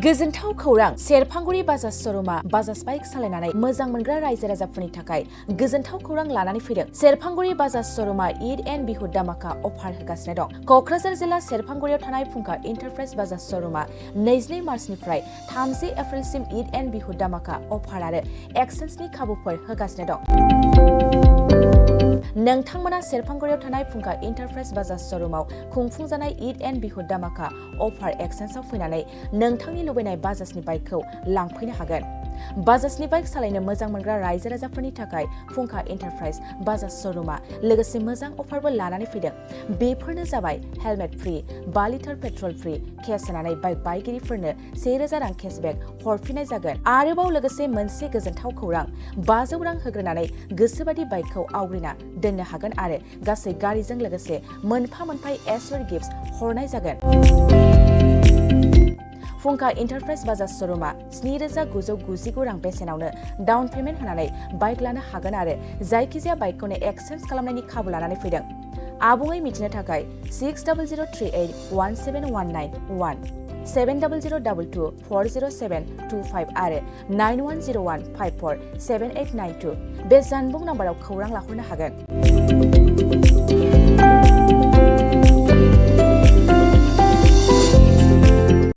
गोजोनथाव खौरां सेरफांगुरि बाजाज श'रुमा बाजाज बाइक सालायनानै मोजां मोनग्रा रायजो राजाफोरनि थाखाय गोजोनथाव खौरां लानानै फैदों। सेरफांगुरि बाजाज श'रुमा ईद एन्ड बिहु दामाका अफार होगासिनो दं। क'क्राझार जिल्ला सेरफांगुरियाव थानाय फुंखा एन्टारप्राइज बाजाज श'रुमा 22 मार्चनिफ्राय 30 एप्रिलसिम ईद एन्ड बिहु दामाका अफार आरो एक्सचेन्जनि खाबुफोर होगासिनो दं। नोंथांमोना सेरफांगुरियाव थानाय फुंखा एन्टारप्राइज बाजाज श'रुमाव खुंफुंजानाय ईद एन्ड बिहु दामाका अफार एक्सचेन्जआव फैनानै नोंथांनि लुबैनाय बाजाजनि बाइकखौ लांफैनो हागोन। बाजाजनि बाइक सालायनो मोजां मोनग्रा रायजो राजाफोरनि थाखाय फुंखा एन्टारप्राइज बाजाज श'रुमा लोगोसे मोजां अफारबो लानानै फैदों। बेफोरनो जाबाय helmet free, 5 litre petrol free, case होनानै बाइक बायगिरिफोरनो 1000 रां केसबेक हरफिननाय जागोन। आरोबाव लोगोसे मोनसे गोजोनथाव खौरां, 500 रां होग्रोनानै गोसोबादि बाइकखौ आवग्रिना दोननो हागोन आरो गासै गारिजों लोगोसे मोनफा एसर गिफ्ट हरनाय जागोन। फुंखा एन्टारप्राइज बाजाज श'रुमा 7999 रां बेसेनावनो डाउन पेमेन्ट होनानै बाइक लानो हागोन आरो जायखिजाया बाइकखौनो एक्सचेन्ज खालामनायनि खाबु लानानै फैदों। आबुङै मिथिनो थाखाय 6003817191 7002240725 आरो 9101547892 बे जानबुं नाम्बाराव खौरां लाहरनो हागोन।